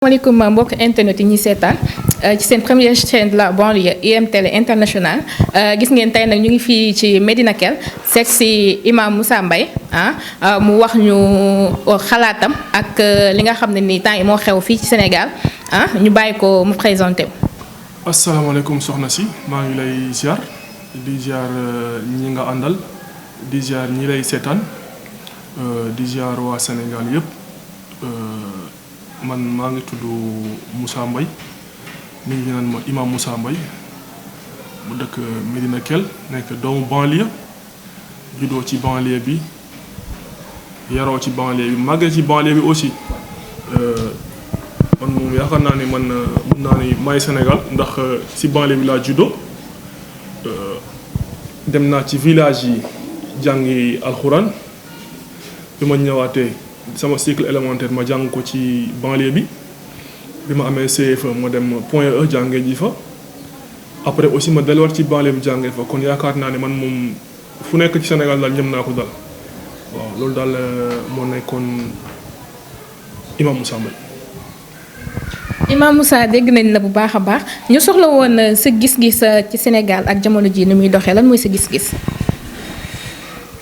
Assalamualaikum mbokk internet yi ñi seetaan ci seen première chaîne de la banlieue IM Télé International gis ngeen tey nag ñu ngi fii ci Médina Kell seet si Imam Moussa Mbaye mu wax ñu xalaatam ak li nga xam ne nii temps yi moo xew fii ci Sénégal ñu bàyyi ko mu présenté wu. asalaamaaleykum soxna si maa ngi lay ziar di ziar ñi nga àndal di ziar ñi lay seetaan di ziar waa Sénégal yëpp. man maa ngi tudd Moussa Mbaye nit ñi naan ma Imam Moussa Mbaye bu dëkk Médina Kell nekk doomu banlieue juddoo ci banlieue bi yaroo ci banlieue bi màggee ci banlieue bi aussi man moom yaakaar naa ni man mën naa ni maay Sénégal ndax ci banlieue bi laa juddoo dem naa ci village yi jàngi alxuraan bi ma ñëwaatee sama cycle élémentaire ma jàng ko ci banlieue bi ma amee CFA ma dem Point E jàngee ji fa après aussi ma delluwaat ci banlieue bi jàngee fa kon yaakaar naa ne man moom fu nekk ci Sénégal daal ñëm naa ko daal waaw loolu daal moo nekkoon Imam Moussa Mbaye. Imam Moussa dégg nañ la bu baax a baax ñu soxla woon sa gis-gis ci Sénégal ak jamono ji ni muy doxee lan mooy sa gis-gis.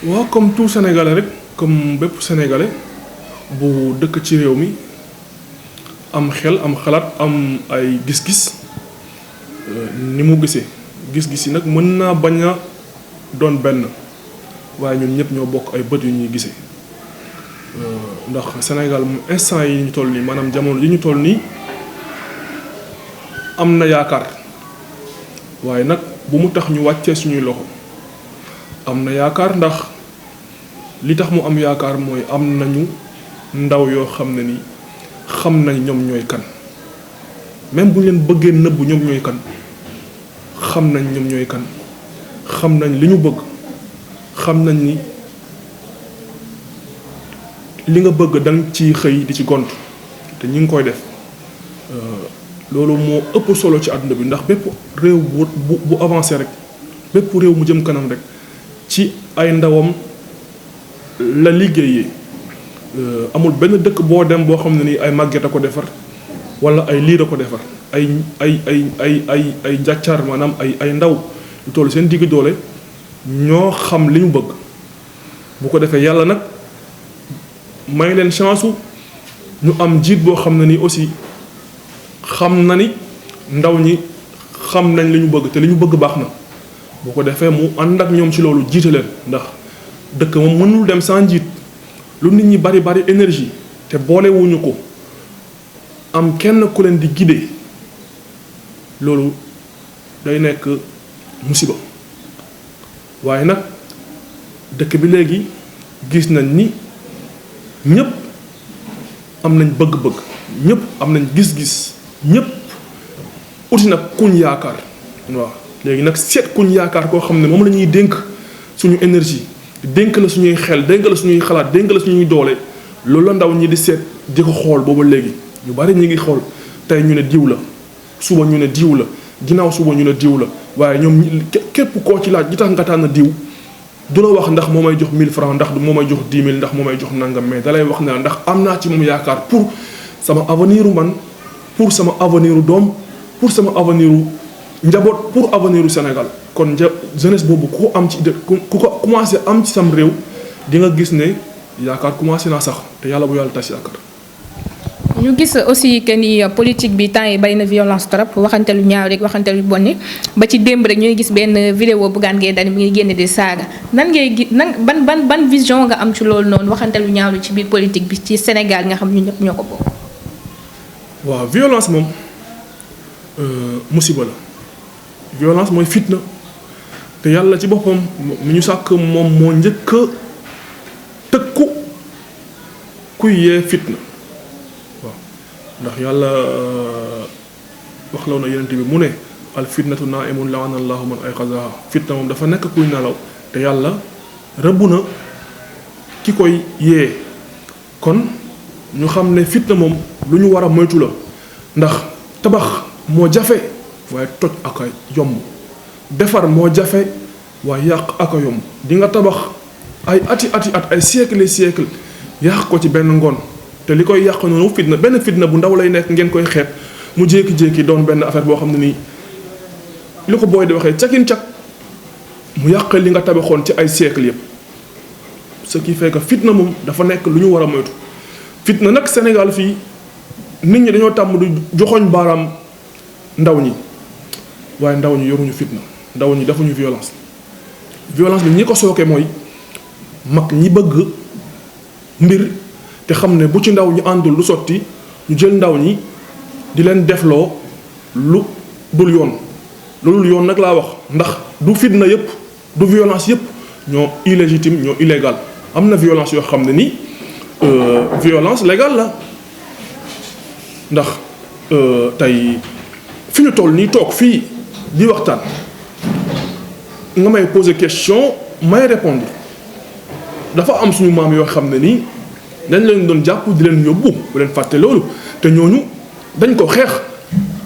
waaw comme tout Sénégalais rek comme bépp Sénégalais. bu dëkk ci réew mi am xel am xalaat am ay gis-gis ni mu gisee gis-gis yi nag mën naa bañ a doon benn waaye ñun ñëpp ñoo bokk ay bët yu ñuy gisee ndax Sénégal instant yi ñu toll nii maanaam jamono yi ñu toll nii am na yaakaar waaye nag bu mu tax ñu wàccee suñuy loxo am na yaakaar ndax li tax mu am yaakaar mooy am nañu ndaw yoo xam ne ni xam nañ ñoom ñooy kan même bu ñu leen bëggee nëbb ñoom ñooy kan xam nañ ñoom ñooy kan xam nañ li ñu bëgg xam nañ ni li nga bëgg danga ci xëy di ci gont te ñu ngi koy def loolu moo ëpp solo ci àdduna bi ndax bépp réew bu avancé rek bépp réew mu jëm kanam rek ci ay ndawam la liggéeyee amul benn dëkk boo dem boo xam ne ni ay màgget a ko defar wala ay liir a ko defar ay njàccaar maanaam ay ndaw yu toll seen digg doole ñoo xam li ñu bëgg bu ko defee yàlla nag may leen chance ñu am jiit boo xam ne ni aussi xam na ni ndaw ñi xam nañ li ñu bëgg te li ñu bëgg baax na bu ko defee mu ànd ak ñoom ci loolu jiite leen ndax dëkk moom mënul dem sans njiit lu nit ñi bari énergie te boolewuñu ko am kenn ku leen di guider loolu day nekk musiba waaye nag dëkk bi léegi gis nañ ni ñëpp am nañ bëgg-bëgg ñëpp am nañ gis-gis ñëpp uti nag kuñ yaakaar waaw léegi nag seet kuñ yaakaar koo xam ne moom la ñuy dénk suñu énergie dénk la suñuy xel dénk la suñuy xalaat dénk la suñuy doole loolu la ndaw ñi di seet di ko xool booba léegi ñu bari ñi ngi xool tey ñu ne diw la suba ñu ne diw la ginnaaw suba ñu ne diw la waaye ñoom képp koo ci laaj gi tax nga tànn diw du la wax ndax moo may jox 1000 francs ndax moo may jox 10 000 ndax moo may jox nangam mais dalay wax ne ndax am naa ci moom yaakaar pour sama avenir man pour sama avenir doom pour sama avenir njaboot pour avenir Sénégal kon jeunesse boobu ku ko am ci ku ko commencé am ci sam réew di nga gis ne yaakaar commencé naa sax te yàlla bu yàlla tas yaakaar. ñu gis aussi que ni politique bi temps yi bari na violence trop waxante lu ñaaw rek waxante lu bon ba ci démb rek ñuy gis benn vidéo Bougane Gueye Dany mi ngi génne di saaga nan ngay gis nan ban vision nga am ci loolu noonu waxante lu ñaaw ci biir politique bi ci Sénégal nga xam ñu ñëpp ñoo ko bokk. waaw violence moom musiba la violence mooy fitna te yàlla ci boppam mi ñu sàkk moom moo njëkk a tëkku kuy yee fitna. ndax yàlla wax law na yenente bi mu ne al fitnatu naimun laana allahu man ayqazaha fitna moom dafa nekk kuy nelaw te yàlla rëbb na ki koy yee kon ñu xam ne fitna moom lu ñu war a moytu la ndax tabax moo jafe waaye toj ak ay yomb defar moo jafe waaye yàq ak a yomb di nga tabax ay ati at ay siècle yàq ko ci benn ngoon te li koy yàq noonu benn fitna bu ndaw lay nekk ngeen koy xeeb mu jékki-jékki doon benn affaire boo xam ne nii li ko booy di waxee cakin cak mu yàq li nga tabaxoon ci ay siècle yëpp ce qui fait que fitna moom dafa nekk lu ñu war a moytu fitna nag Sénégal fii nit ñi dañoo tàmm du joxoñ baaraam ndaw ñi waaye ndaw ñi yoruñu fitna ndaw ñi defuñu violence bi ñi ko sooke mooy mag ñi bëgg mbir te xam ne bu ci ndaw ñi àndul lu sotti ñu jël ndaw ñi di leen defloo lu dul yoon lu dul yoon nag laa wax ndax du fitna yëpp du violence yëpp ñoo illégitime ñoo illégal am na violence yoo xam ne ni violence légale la ndax tey fi ñu toll nii toog fii di waxtaan nga may poser question may répondre dafa am suñu maam yoo xam ne nii dañ leen doon jàpp di leen yóbbu bu leen fàtte loolu te ñooñu dañ ko xeex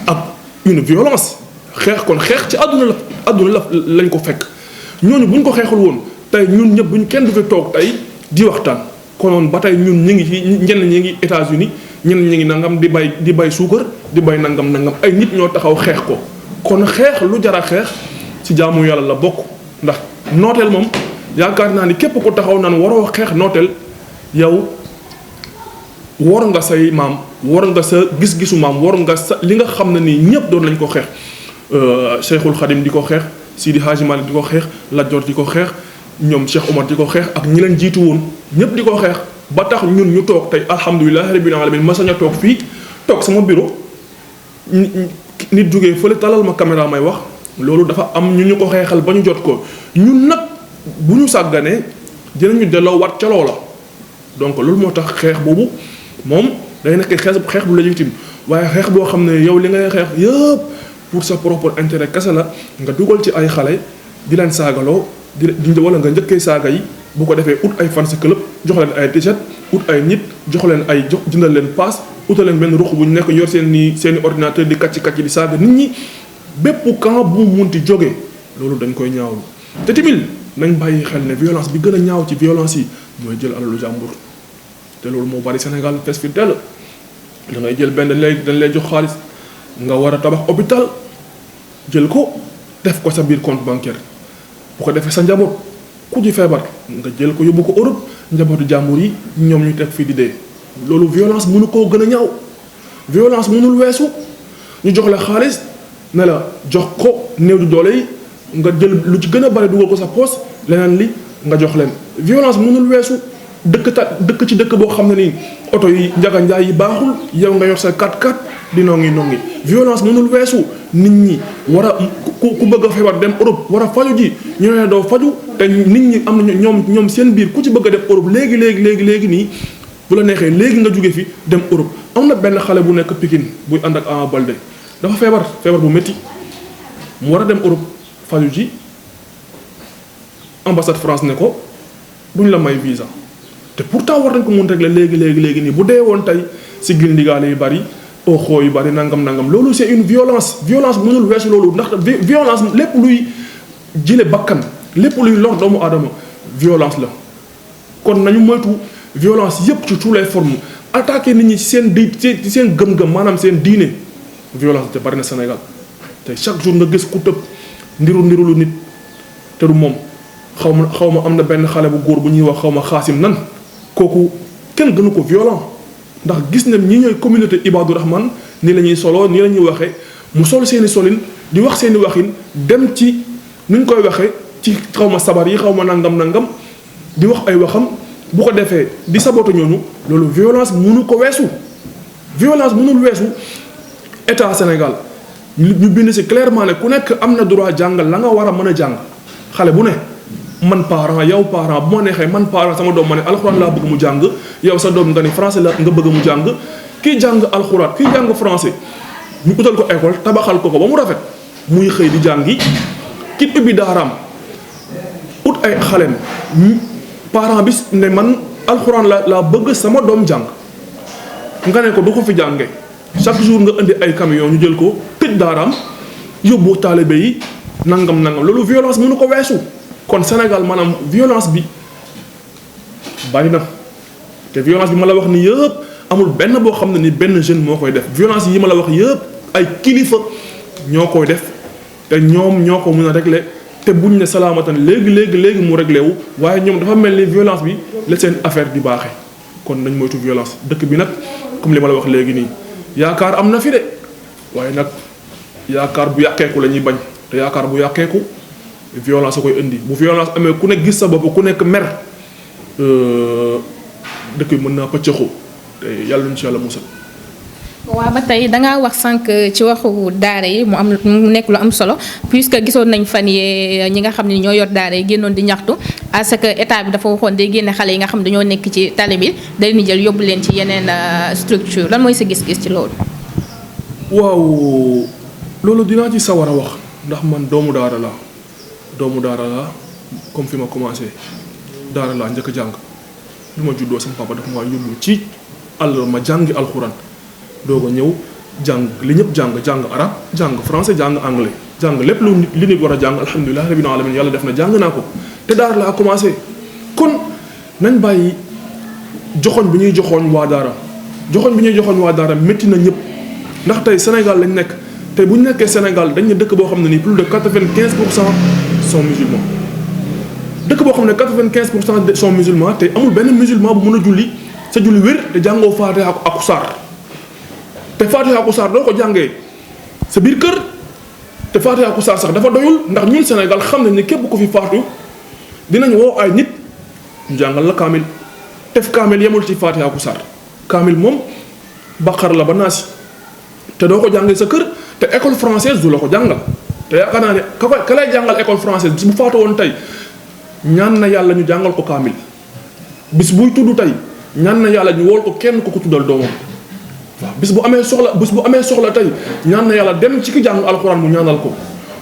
ak une violence xeex kon xeex ci àdduna la lañ ko fekk ñooñu buñ ko xeexul woon tey ñun ñëpp buñ kenn du fi toog tey di waxtaan konoon ba tey ñun ñu ngi ci ñenn ñi ngi États-Unis ñenn ñi ngi nangam di bay suukar di bay nangam ay nit ñoo taxaw xeex ko kon xeex lu jar a xeex ci jaamu yàlla la bokk ndax nooteel moom yaakaar naa ni képp ku taxaw naan waroo xeex nooteel yow war nga say maam war nga sa gis-gisu maam war nga sa li nga xam ne nii ñëpp doon lañ ko xeex Cheikhul Khadim di ko xeex Sidi Hadji Malick di ko xeex Lat Joor di ko xeex ñoom Cheikh Omar di ko xeex ak ñi leen jiitu woon ñëpp di ko xeex ba tax ñun ñu toog tey alhamdulilahi rabbil alamin ma sañ a toog fii toog sama bureau nit jógee fële talal ma caméra may wax loolu dafa am ñu ko xeexal ba ñu jot ko ñun nag bu ñu sàgganee dinañu delloo wat ca loola donc loolu moo tax xeex boobu moom day nekk xeex bu légitime waaye xeex boo xam ne yow li ngay xeex yëpp pour sa propre intérêt kese la nga dugal ci ay xale di leen saagaloo di wala nga njëkkee saaga yi bu ko defee ut ay fans club jox leen ay t-shirt ut ay nit jox leen ay jëndal leen paas utal leen benn ruq bu ñu nekk yor seen i ordinateur di kàcc di saaga nit ñi bépp camp bu mu munti jógee loolu dañ koy ñaawlu te tamit nañ bàyyi xel ne violence bi gën a ñaaw ci violence yi mooy jël alalu jàmbur te loolu moo bari Sénégal fes fi dell da ngay jël benn dañ lay jox xaalis nga war a tabax hôpital jël ko def ko sa biir compte bancaire bu ko defee sa njaboot ku ci feebar nga jël ko yóbbu ko Europe njabootu jàmbur yi ñoom ñu teg fii di dee loolu violence mënu koo gën a ñaaw violence mënul weesu ñu jox la xaalis ne la jox ko néew du doole yi nga jël lu ci gën a bari dugal ko sa poos leneen li nga jox leen violence mënul weesu dëkk ci dëkk boo xam ne nii oto yi njaga njaay yi baaxul yow nga yor sa 4x4 di nongi violence mënul weesu nit ñi war a ku bëgg a feebar dem Europe war a faju ji ñu ne doo faju te nit ñi am na ñoom seen biir ku ci bëgg a def Europe léegi nii bu la neexee léegi nga jóge fi dem Europe am na benn xale bu nekk Pikine buy ànd ak Ama Baldé dafa feebar bu métti mu war a dem Europe faju ji ambassade France ne ko duñ la may visa te pourtant war nañ ko mun régler léegi nii bu dee woon tey si gil ndigaale yu bari xoo yu bari nangam loolu c'est une violence mënul weesu loolu ndax violence lépp luy jële bakkan lépp luy lor doomu aadama violence la kon nañu moytu violence yépp ci toutes les formes attaquer nit ñi ci seen gëm-gëm maanaam seen diine violence te bari na Sénégal te chaque jour nga gis ku tëb ndiru lu nit te du moom xaw ma am na benn xale bu góor bu ñuy wax xaw ma xaasim nan kooku kenn gënu ko violent ndax gis na ñi ñooy communauté Ibadu Rahman nii la ñuy soloo nii la ñuy waxee mu sol seeni solin di wax seeni waxin dem ci nuñ koy waxee ci xaw ma sabar yi xaw ma nangam di wax ay waxam bu ko defee di saboto ñooñu loolu violence mënu ko weesu violence mënul weesu état Sénégal ñu bind ci clairement ne ku nekk am na droit jàngal la nga war a mën a jàng xale bu ne man parent yow parent bu ma neexee man parent sama doom ma ne alxuraan laa bëgg mu jàng yow sa doom nga ni français la nga bëgg mu jàng kii jàng alxuraan kii jàng français ñu utal ko école tabaxal ko ba mu rafet muy xëy di jàngi ki ubbi daaraam ut ay xaleem parent bi ne man alxuraan laa bëgg sama doom jàng nga ne ko du ko fi jànge chaque jour nga indi ay camion ñu jël ko tëj daaraam yóbbu taalibe yi nangam loolu violence mënu ko weesu. kon Sénégal maanaam violence bi bari na te violence bi ma la wax ni yëpp amul benn boo xam ne ni benn jeune moo koy def violence yi ma la wax yëpp ay kilifa ñoo koy def te ñoom ñoo ko mën a régler te buñ ne salaamatan léegi mu réglé wu waaye ñoom dafa mel ni violence bi la seen affaire di baaxee kon nañ moytu violence dëkk bi nag comme li ma la wax léegi nii yaakaar am na fi de waaye nag yaakaar bu yàqeeku la ñuy bañ te yaakaar bu yàqeeku violence a koy indi bu violence amee ku nekk gis sa bopp ku nekk mer dëkk bi mën naa pëccëxu te yàlla nañu ci yàlla musal. waaw ba tey dangaa wax sànq ci waxu daara yi mu nekk lu am solo puisque gisoon nañ fan yee ñi nga xam ne ñoo yor daara yi génnoon di ñaxtu à ce que état bi dafa waxoon day génne xale yi nga xam ne dañoo nekk ci tali bi day ni jël yóbbu leen ci yeneen structure lan mooy sa gis-gis ci loolu. waaw loolu dinaa ci sawar a wax ndax man doomu daara laa comme fi ma commencé daara laa njëkk a jàng bi ma juddoo sama papa dafa ma yóbbu ci àll ma jàngi alxuraan doog a ñëw jàng li ñëpp jàng arab jàng français jàng anglais jàng lépp lu li nit war a jàng alhamdulilah rabbil alamin yàlla def na jàng naa ko te daara laa commencé kon nañ bàyyi joxoñ bi ñuy joxoñ waa daara métti na ñëpp ndax tey Sénégal lañ nekk tey bu ñu nekkee Sénégal dañ ne dëkk boo xam ne nii plus de 95% sont musulmans dëkk boo xam ne 95% sont musulmans te amul benn musulman bu mën a julli sa julli wér te jàngoo Faatiha ak saar te Faatiha ak saar doo ko jàngee sa biir kër te Faatiha ak saar sax dafa doyul ndax ñun Sénégal xam nañ ne képp ku fi faatu dinañ woo ay nit ñu jàngal la kaamil tef kaamil yemul ci Faatiha ak saar kaamil moom baqar la ba naasi te doo ko jàngee sa kër te école française du la ko jàngal te yaakaar naa ne ka lay jàngal école française bis bu faatu woon tey ñaan na yàlla ñu jàngal ko kaamil bis buy tudd tey ñaan na yàlla ñu wool ko kenn ku ko tuddal doomam waaw bis bu amee soxla tey ñaan na yàlla dem ci ki jàng alxuraan mu ñaanal ko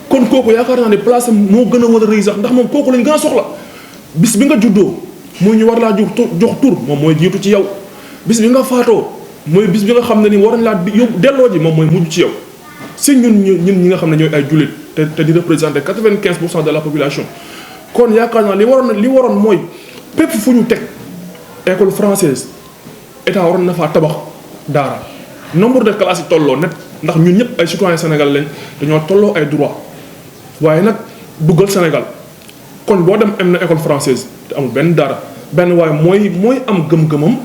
kon kooku yaakaar naa ne place moo gën a war a rëy sax ndax moom kooku lañ gën a soxla bis bi nga juddoo muy ñu war laa jox tur moom mooy jiitu ci yow bis bi nga faatoo mooy bis bi nga xam ne ni war nañ laa yóbbu delloo ji moom mooy mujj ci yow si ñun ñi nga xam ne ñooy ay jullit te di représenter 95% de la population kon yaakaar naa li waroon mooy pépp fu ñu teg école française état waroon na faa tabax daara nombre de classes yi tolloo net ndax ñun ñëpp ay citoyens sénégalais lañ dañoo tolloo ay droit waaye nag duggal Sénégal kon boo dem am na école française te amul benn daara benn waaye mooy am gëm-gëmam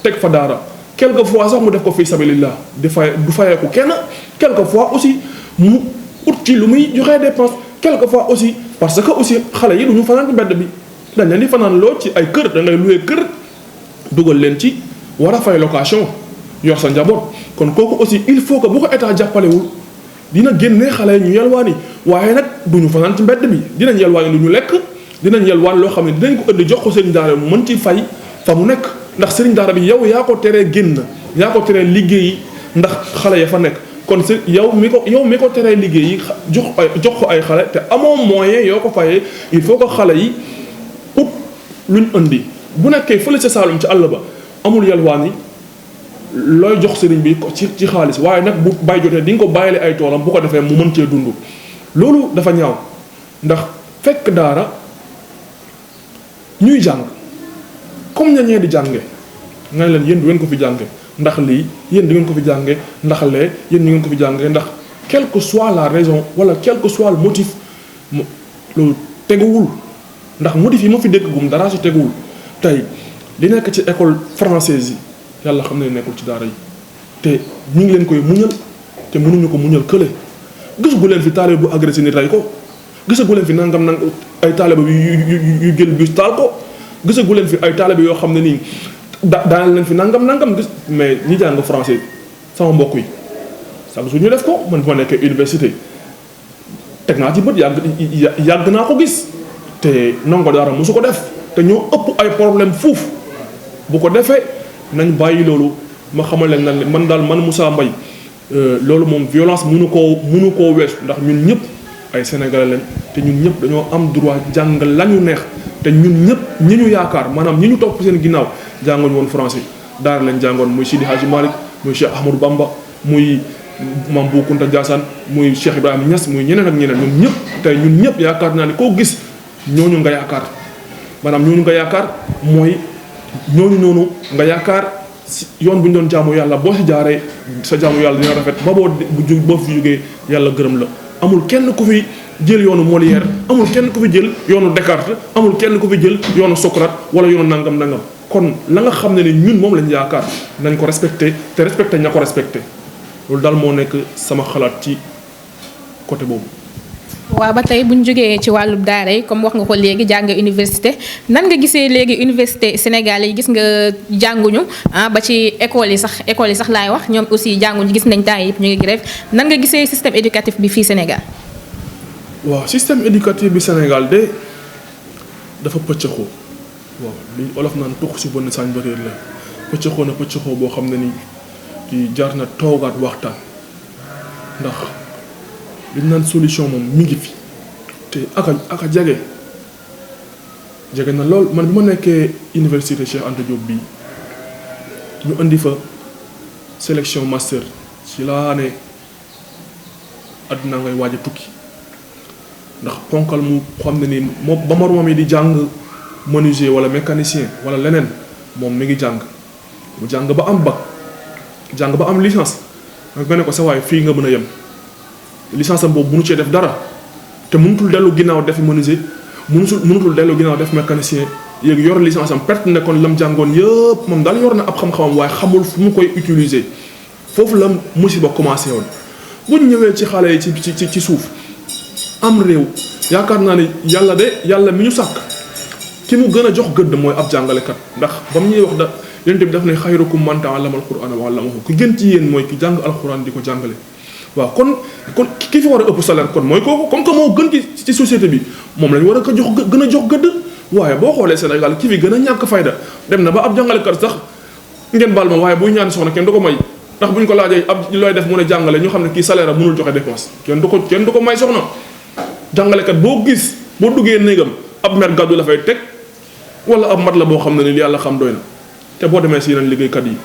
teg fa daara quelquefois sax mu def ko fii sabilillah du fayeeku kenn quelquefois aussi mu ut ci lu muy joxee dépense quelquefois aussi parce que aussi xale yi du ñu fanaan ci mbedd bi dañ leen di fanaan loo ci ay kër da ngay louer kër dugal leen ci war a fay location yor sa njaboot kon kooku aussi il faut que bu ko état jàppalewul dina génnee xale ñu yelwaani waaye nag du ñu fanaan ci mbedd bi dinañ yelwaani lu ñu lekk dinañ yelwaan loo xam ne dinañ ko ëndi jox ko sëriñ daara mu mën ci fay fa mu nekk ndax sëriñ daara bi yow yaa ko teree génn yaa ko teree liggéeyi ndax xale ya fa nekk kon yow mi ko teree liggéeyi jox ko ay xale te amoo moyen yoo ko fayee il faut que xale yi ut luñ indi bu nekkee fële ca Saalum ci àll ba amul yelwaan yi looy jox sëriñ bi ci xaalis waaye nag bu bay jotee di nga ko bàyyile ay toolam bu ko defee mu mën cee dund loolu dafa ñaaw ndax fekk daara ñuy jàng comme ñañee di jànge nga ne leen yéen du ngeen ko fi jànge ndax lii yéen du ngeen ko fi jànge ndax lee yéen du ngeen ko fi jànge ndax quelle que soit la raison wala quel que soit le motif loolu teguwul ndax motif yi ma fi dégg gum dara si teguwul tey li nekk ci école française yi yàlla xam ne nekkul ci daara yi te ñu ngi leen koy muñal te mënuñu ko muñal kële gisagu leen fi taalibe bu agressé nit rey ko gisagu leen fi nangam ay taalibe yu jël bus taal ko gisagu leen fi ay taalibe yoo xam ne nii daaneel leen fi nangam gis mais ñi jàng français sama mbokk yi chaque jour ñu def ko man bu ma nekkee université teg naa ci bët yàgg naa ko gis te ndongo daara mosu ko def te ñoo ëpp ay problème fuuf bu ko defee nañ bàyyi loolu ma xamal leen nag man Moussa Mbaye loolu moom violence mënu koo weesu ndax ñun ñëpp ay sénégalais lañ te ñun ñëpp dañoo am droit jàng lañu neex te ñun ñëpp ñi ñu yaakaar maanaam ñi ñu topp seen ginnaaw jàngoon woon français daara lañ jàngoon muy Sidi Hadji Malick muy Cheikh Ahmadou Bamba muy Mame Bou Kounta Ndiassane muy Cheikh Ibrahima Niass muy ñeneen ak ñeneen ñoom ñëpp tey ñun ñëpp yaakaar naa ne koo gis ñooñu nga yaakaar maanaam ñooñu nga yaakaar mooy ñooñu noonu nga yaakaar si yoon bu ñu doon jaamu yàlla boo si jaaree sa jaamu yàlla dina rafet ba boo fi jógee yàlla gërëm la. amul kenn ku fi jël yoonu Molière amul kenn ku fi jël yoonu Descartes amul kenn ku fi jël yoonu Socrate wala yoonu nangam kon la nga xam ne ni ñun moom lañ yaakaar nañ ko respecté te respecté ña ko respecté loolu daal moo nekk sama xalaat ci côté boobu. waaw ba tey bu ñu jógee ci wàllu daara yi comme wax nga ko léegi jàng université nan nga gisee léegi université Sénégal yi gis nga jànguñu ba ci école yi sax laay wax ñoom aussi jànguñu gis nañ temps yëpp ñu ngi grève nan nga gisee système éducatif bi fii Sénégal. waaw système éducatif bi Sénégal de dafa pëccëxoo waaw li olof naan tux si bonn saañ bëréer la pëccëxoo boo xam ne ni ci jaar na toogaat waxtaan ndax liñ naan solution moom mi ngi fi te aka jege na lool man bi ma nekkee université Cheikh Anta Diop bii ñu indi fa sélection master ci laa ne àdduna ngay waaj a tukki ndax ponkal mu xam ne ni moom ba moromam yi di jàng menuisier wala mécanicien wala leneen moom mi ngi jàng mu jàng ba am bac jàng ba am licence nga ne ko sa waay fii nga mën a yem licence am boobu mënu cee def dara te mënutul dellu ginnaaw def menuisier mënutul dellu ginnaaw def mécanicien yéegi yor licence am perte ne kon lam jàngoon yëpp moom daal yor na ab xam-xamam waaye xamul fu mu koy utiliser foofu la musiba commencé woon. bu ñu ñëwee ci xale yi ci suuf am réew yaakaar naa ne yàlla mi ñu sàkk ki mu gën a jox gëdd mooy ab jàngalekat ndax ba mu ñuy wax da yonent bi daf ne xayrukum man ta'allama al-qur'ana wa 'allamahu ki gën ci yéen mooy ki jàng alxuraan di ko jàngale. waaw kon ki fi war a ëpp salaire kon mooy kooku comme que moo gën ci société bi moom lañ war a ko gën a jox gëdd waaye boo xoolee Sénégal ki fi gën a ñàkk fayda dem na ba ab jàngalekat sax ngeen baal ma waaye buy ñaan soxna kenn du ko may ndax buñ ko laajee ab looy def mu ne jàngale ñu xam ne kii salaire a mënul joxe dépense kenn du ko may soxna jàngalekat boo gis boo duggee néegam ab mer gàddu la fay teg wala ab mat la boo xam ne ni yàlla xam doy na te boo demee si yeneen liggéeykat yi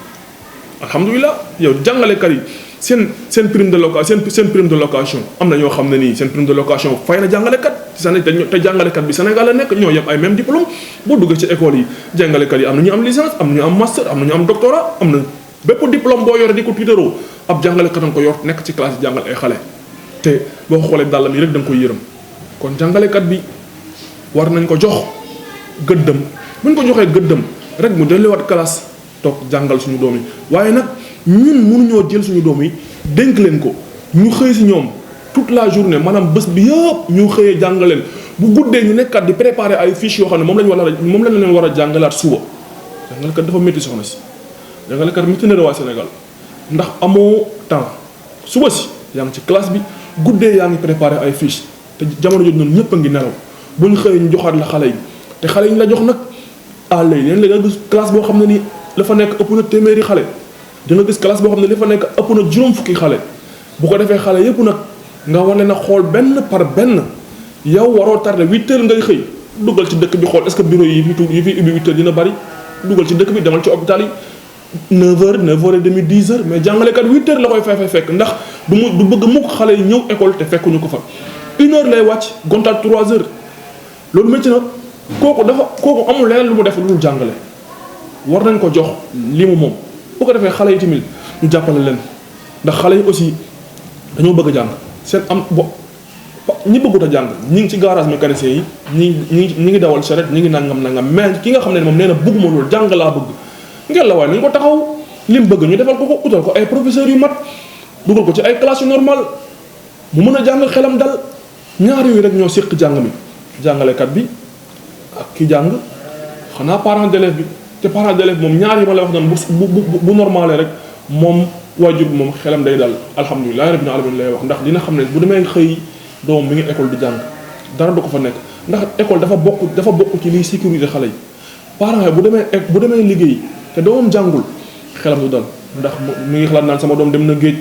alhamdulilah yow jàngalekat yi seen prime de location seen prime de location am na ñoo xam ne nii seen prime de location fay na jàngalekat te jàngalekat bi Sénégal la nekk ñoo yem ay même diplôme boo duggee ci école yi jàngalekat yi am na ñu am licence am na ñu am master am na ñu am doctorat am na bépp diplôme boo yore di ko tiitaroo ab jàngalekat nga ko yor nekk ci classe yi jàngal ay xale te boo xoolee dàllam yi rek da nga koy yërëm kon jàngalekat bi war nañ ko jox gëddëm buñ ko joxee gëddëm rek mu delluwaat classe toog jàngal suñu doom yi waaye nag ñun mënuñoo jël suñu doom yi dénk leen ko ñu xëy si ñoom toute la journée maanaam bés bi yëpp ñu xëyee jàngal leen bu guddee ñu nekkat di préparer ay fiches yoo xam ne moom lañ leen war a jàngalaat suba jàngalekat dafa métti soxna si jàngalekat métti na waa Sénégal ndax amoo temps suba si yaa ngi ci classe bi guddee yaa ngi préparer ay fiches te jamono jooju noonu ñëpp a ngi nelaw bu ñu xëyee ñu joxaat la xale yi te xale yi ñu la jox nag àll yi leen la nga gis classe boo xam ne nii la fa nekk ëpp na téeméeri xale di nga gis classe boo xam ne li fa nekk ëpp na juróom fukki xale bu ko defee xale yëpp nag nga war leen a xool benn par benn yow waroo tardé 8 heures ngay xëy dugal ci dëkk bi xool est-ce que bureau yi fi ubbi 8 heures dina bari dugal ci dëkk bi demal ci hôpital yi 9 heures 9 heures et demi 10 heures mais jàngalekat 8 heures la koy fekk ndax du bëgg mukk xale yi ñëw école te fekkuñu ko fa 1 heure lay wàcc gontaat 3 heures loolu métti na kooku amul leneen lu mu def lu dul jàngale war nañ ko jox li mu moom bu ko defee xale yi tamit ñu jàppale leen ndax xale yi aussi dañoo bëgg a jàng seen am ñi bëggut a jàng ñi ngi ci garage mécanicien yi ñi ngi dawal charrette ñi ngi nangam mais ki nga xam ne moom nee na bëgguma loolu jàng laa bëgg ngeen la waaye nañ ko taxaw li mu bëgg ñu defal ko utal ko ay professeurs yu mat dugal ko ci ay classes yu normal mu mën a jàng xelam dal ñaar yooyu rek ñoo séq jàng mi jàngalekat bi ak ki jàng xanaa parent d'élève bi te parent d'élève moom ñaar yi ma la wax noonu bu normalé rek moom waajur bi moom xelam day dal alhamdulilah rabbil alamin lay wax ndax dina xam ne bu demee xëy doom mi ngi école di jàng dara du ko fa nekk ndax école dafa bokk ci liy sécurité xale yi parent yi bu demee liggéey te doomam jàngul xelam du dal ndax mi ngi xalaat naan sama doom dem na géej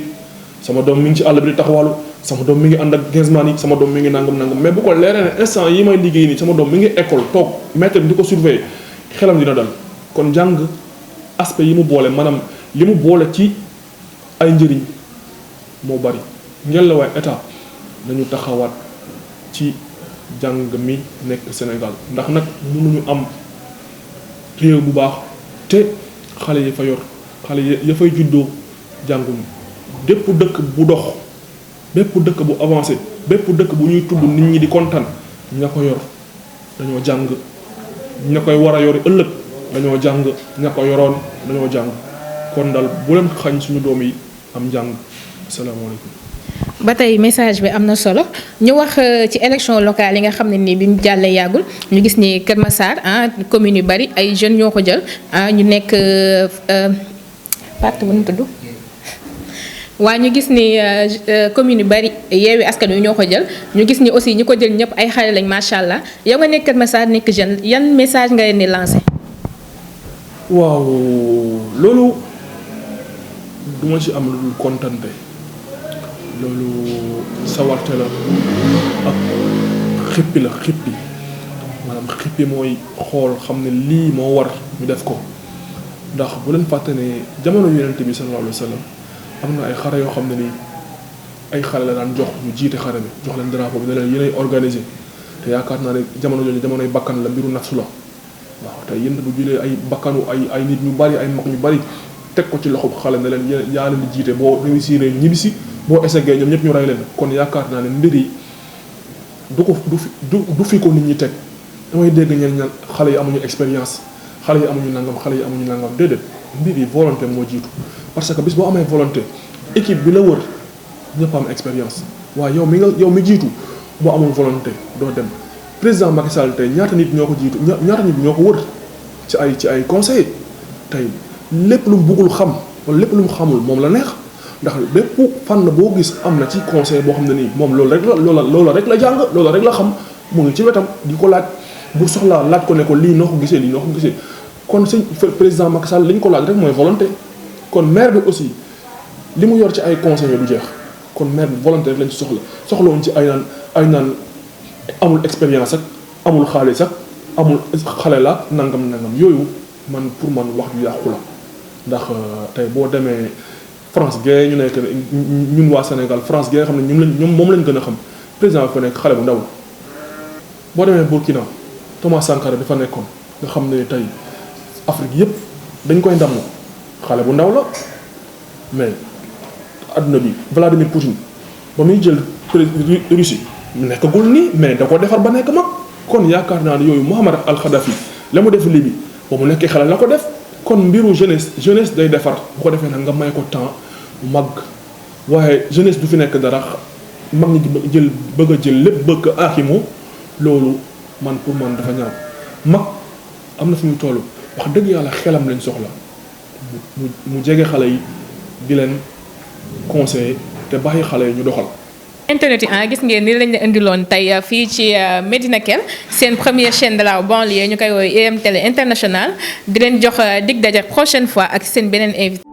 sama doom mi ngi ci àll bi di taxawalu sama doom mi ngi ànd ak gainsman yi sama doom mi ngi nangam mais bu ko leeree ne instant yi may liggéey nii sama doom mi ngi école toog maître bi di ko surveiller xelam dina dal kon jàng aspect yi mu boole maanaam li mu boole ci ay njëriñ moo bari ngeen la waaye état nañu taxawaat ci jàng mi nekk Sénégal ndax nag mënuñu am réew bu baax te xale yi fa yor xale ya fay juddoo jànguñu bépp dëkk bu dox bépp dëkk bu avancé bépp dëkk bu ñuy tudd nit ñi di kontaan ña ko yor dañoo jàng ña koy war a yori ëllëg dañoo jàng ña ko yoroon dañoo jàng kon dal bu leen xañ suñu doom yi am njàng asalaamaaleykum. ba tey message bi am na solo ñu wax ci élection locale yi nga xam ne nii bi mu jàllee yàggul ñu gis ni Kër Massar commune yu bari ay jeunes ñoo ko jël ñu nekk parti bu ñu tudd waaye ñu gis ni commune yu bari Yewwi Askan Wi ñoo ko jël ñu gis ni aussi ñi ko jël ñëpp ay xale lañ macha allah yow nga nekk Kër Massar nekk jeune yan message nga leen di lancé. waaw loolu duma ci am lu dul kontante loolu sawarte la ak xippi la xippi maanaam xippi mooy xool xam ne lii moo war ñu def ko ndax bu leen fàtte ne jamono yonent bi sallallahu alayhi wa sallam am na ay xare yoo xam ne nii ay xale la daan jox ñu jiite xare bi jox leen drapeau bi ne leen yéenay organisé te yaakaar naa ne jamono jooju jamonoy bakkan la mbiru nafsu la waaw te yéen bu jëlee ay bakkanu ay nit ñu bari ay mag ñu bari teg ko ci loxo xale ne leen yaa leen di jiite boo réussir ñibbisi boo essayé ñoom ñëpp ñu rey leen kon yaakaar naa ne mbir yi du fi ko nit ñi teg damay dégg ñeen ñaan xale yi amuñu expérience xale yi amuñu nangam déedéet mbir yi volonté moo jiitu parce que bis boo amee volonté équipe bi la wër ñëpp am expérience waaye yow mi jiitu boo amul volonté doo dem président Macky Sall tey ñaata nit ñoo ko jiitu ñaata nit ñoo ko wër ci ay conseillers tey lépp lu mu bëggul xam wala lépp lu mu xamul moom la neex ndax bépp fànn boo gis am na ci conseil boo xam ne nii moom loolu rek la jàng loolu rek la xam mu ngi ci wetam di ko laaj bu soxlaa laaj ko ne ko lii noo ko gisee kon sëñ président Macky Sall li ñu ko laaj rek mooy volonté kon maire bi aussi li mu yor ci ay conseillers du jeex kon maire bi volonté rek lañ ci soxlawuñ ci ay naan amul expérience ak amul xaalis ak amul xale la nangam yooyu pour man wax ju yàqu la ndax tey boo demee France gee ñu nekk ñun waa Sénégal France gee nga xam ne ñoom moom lañ gën a xam président bi fa nekk xale bu ndaw la boo demee Burkina Thomas Sankara bi fa nekkoon nga xam ne tey Afrique yëpp dañ koy ndamoo xale bu ndaw la mais adduna bi Vladimir Poutine ba muy jël Russie nekkagul nii mais da ko defar ba nekk mag kon yaakaar naa ne yooyu Mouammar al-Kadhafi la mu def Libye ba mu nekkee xale la ko def kon mbiru jeunesse day defar bu ko defee nag nga may ko temps mag waaye jeunesse du fi nekk dara mag ñi bëgg a jël lépp bëgg a aaximu loolu pour man dafa ñaaw mag am na fi mu toll wax dëgg yàlla xelam lañ soxla mu jege xale yi di leen conseiller te bàyyi xale yi ñu doxal. internet yi gis ngeen ni lañ la indiloon tey fii ci Medina Kell seen première chaîne de la banlieue ñu koy woowee IM Télé International di leen jox dig daje prochaine fois ak seen beneen invité.